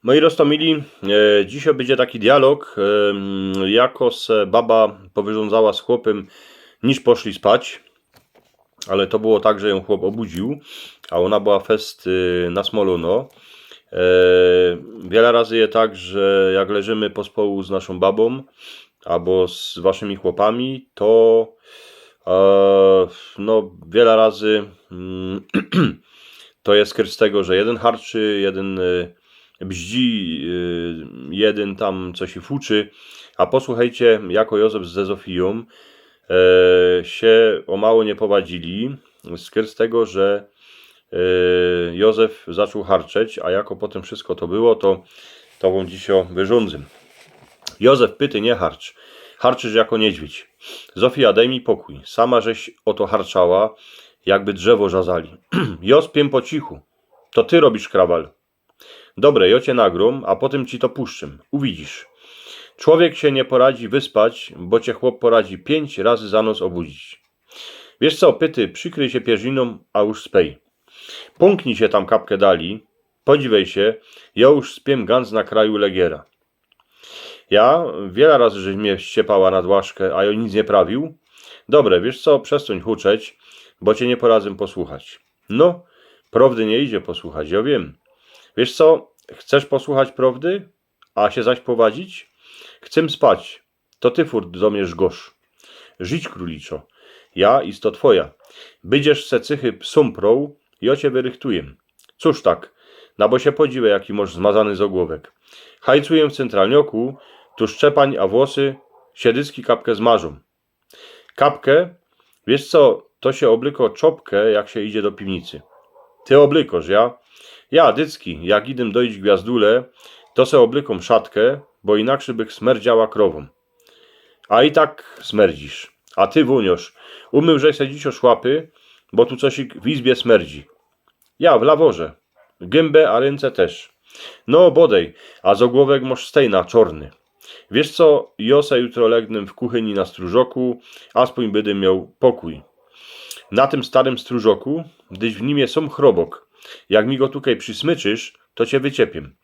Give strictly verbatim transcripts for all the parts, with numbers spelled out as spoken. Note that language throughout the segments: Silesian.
Moi roztōmili, e, dzisiej bydzie taki dialog, em, jako se baba powyrządzała z chłopym, niż poszli spać. Ale to było tak, że jōm chłop ôbudziōł, a ôna była fest, y, nasmolōno. E, wiele razy je tak, że jak leżymy pospołu z naszōm babōm abo z waszymi chłopami, to, e, no, wiele razy, mm, to je skryt z tego, że jedyn harczy, jedyn, y, bździ, y, jedyn tam coś fuczy. A posłuchejcie, jako Józef ze Zofijōm, e, sie ô mało niy powadzili, skryt z tego, że, e, Józef zaczōn harczeć, a jako potym wszysko to było, to, to wōm dzisiej wyrządzym. Józef pyty: „Niy harcz, harczysz jako niedźwiedź. Zofija, dej mi pokōj, sama żeś ô to harczała, jakby drzewo żazali.” „Jŏ spiym po cichu.” „To ty robisz krawal.” „Dobre, jŏ cie nagrōm, a potym ci to puszczym. Uwidzisz. Człowiek sie niy poradzi wyspać, bo cie chłop poradzi piyńć razy za noc ôbudzić.” „Wiysz co, pyty, przikryj sie pierzinōm, a już spej. Pōnknij sie tam kapkã dali, podziwej sie, jŏ już spiym gans na kraju legiera.” „Ja, wiela razy żeś mie ściepała na dłaszkã, a jŏ nic niy prawiōł.” „Dobre, wiysz co, przestōń huczeć, bo cie niy poradzym posłuchać.” „No, prowdy niy idzie posłuchać, jŏ wiym.” „Wiysz co, chcesz posłuchać prowdy, a sie zaś powadzić?” „Chcym spać.” „To ty furt do mie żgosz.” „Żidź, kruliczo, ja isto twoja. Bydziesz se cychy psōm proł, jŏ cie wyrychtujym.” „Cōż tak? Na bo sie podziwej, jaki mosz zmazany zŏgłowek. Hajcujym w cyntralnioku, tu szczepań, a włosy sie dycki kapkã zmarzōm.” „Kapkã? Wiysz co, to sie ôblykŏ czopkã, jak sie idzie do piwnicy.” „Ty ôblykŏsz, ja?” „Ja, dycki, jak idym doić gwiazdule, to se ôblykōm szatkã, bo inakszy bych smerdziała krowōm.” „A i tak smerdzisz. A ty wōniŏsz. Umył żeś se dzisiej szłapy, bo tu coś w izbie smerdzi.” „Ja, w laworze. Gymba, a rynce tyż.” „No, bodej, a zŏgłowek mosz stejna czŏrny.” „Wiysz co, jŏ se jutro legnę w kuchyni na strōżŏku, aspōń bydym mioł pokōj.” „Na tym starym strōżŏku? Dyś w nim je sōm chrobok. Jak mi go tukej przismyczysz, to cie wyciepiym.”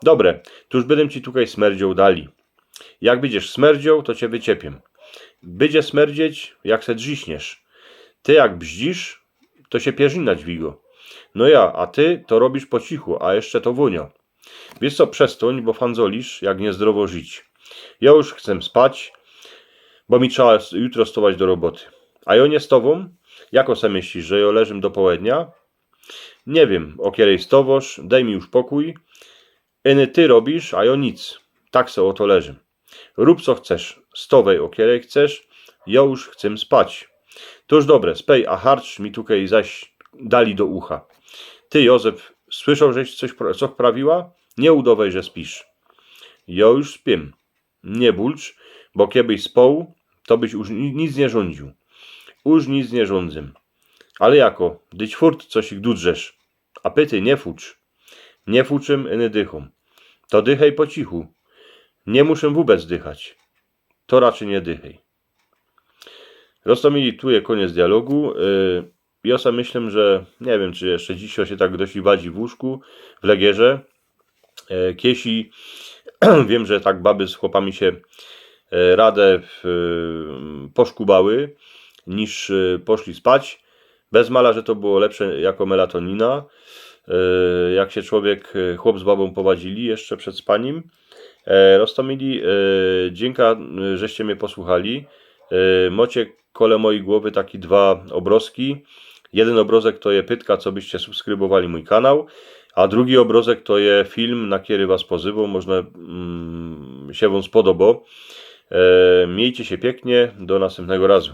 „Dobre, tōż bydym ci tukej smerdźioł dali.” „Jak bydziesz smerdźioł, to cie wyciepiym.” „Bydzie smerdźieć, jak se drziśniesz. Ty jak bździsz, to sie pierzina dźwigŏ.” „No ja, a ty to robisz po cichu, a jeszcze to wōniŏ.” „Wiysz co, przestōń, bo fandzolisz, jak niyzdrowŏ żyć. Jŏ już chcę spać, bo mi trzeba jutro stować do roboty.” „A jŏ niy stowōm? Jako se myślisz, że jŏ leżym do połednia?” „Niy wiym, ô kerej stowŏsz, dej mi już pokōj. Iny ty robisz, a jŏ nic. Tak se ô to leżym.” „Rōb co chcesz, stowej ô kerej chcesz, jŏ już chcę spać.” „Tōż dobre, spej, a harcz mi tukej zaś dali do ucha.” „Ty, Józef, słyszoł żeś coś, pra- co prawiła? Niy udŏwej, że spisz.” „Jŏ już spiym.” „Niy bulcz, bo kebyś społ, to byś już ni- nic niy rządziōł.” „Już nic niy rządzym.” „Ale jako, dyć furt coś ich dudrzesz.” „A pyty, niy fucz.” „Niy fuczym, iny dychōm.” „To dychej po cichu.” „Niy muszym wōbec dychać.” „To raczyj niy dychej.” Roztōmili, tu je kōniec dialogu. Y, jŏ se myślę, że niy wiym, czy jeszcze dzisiej sie tak dość wadzi w łōżku, w legierze. E, kiesi, wiym, że tak baby z chłopami sie, e, radã w, e, poszkubały, niż, e, poszli spać. Bez mala, że to było lepsze jako melatonina. E, jak sie człowiek, e, chłop z babōm powadzili jeszcze przed spanim. E, roztōmili, e, dziynka, e, żeście mie posłuchali. E, mocie kole mojij głowy taki dwa ôbrozki. Jedyn ôbrozek to je pytka, co byście subskrybowali mōj kanał, a drugi ôbrozek to je film, na kery was pozywōm, może, mm, sie wōm spodobŏ. E, miejcie sie piyknie, do nastympnego razu.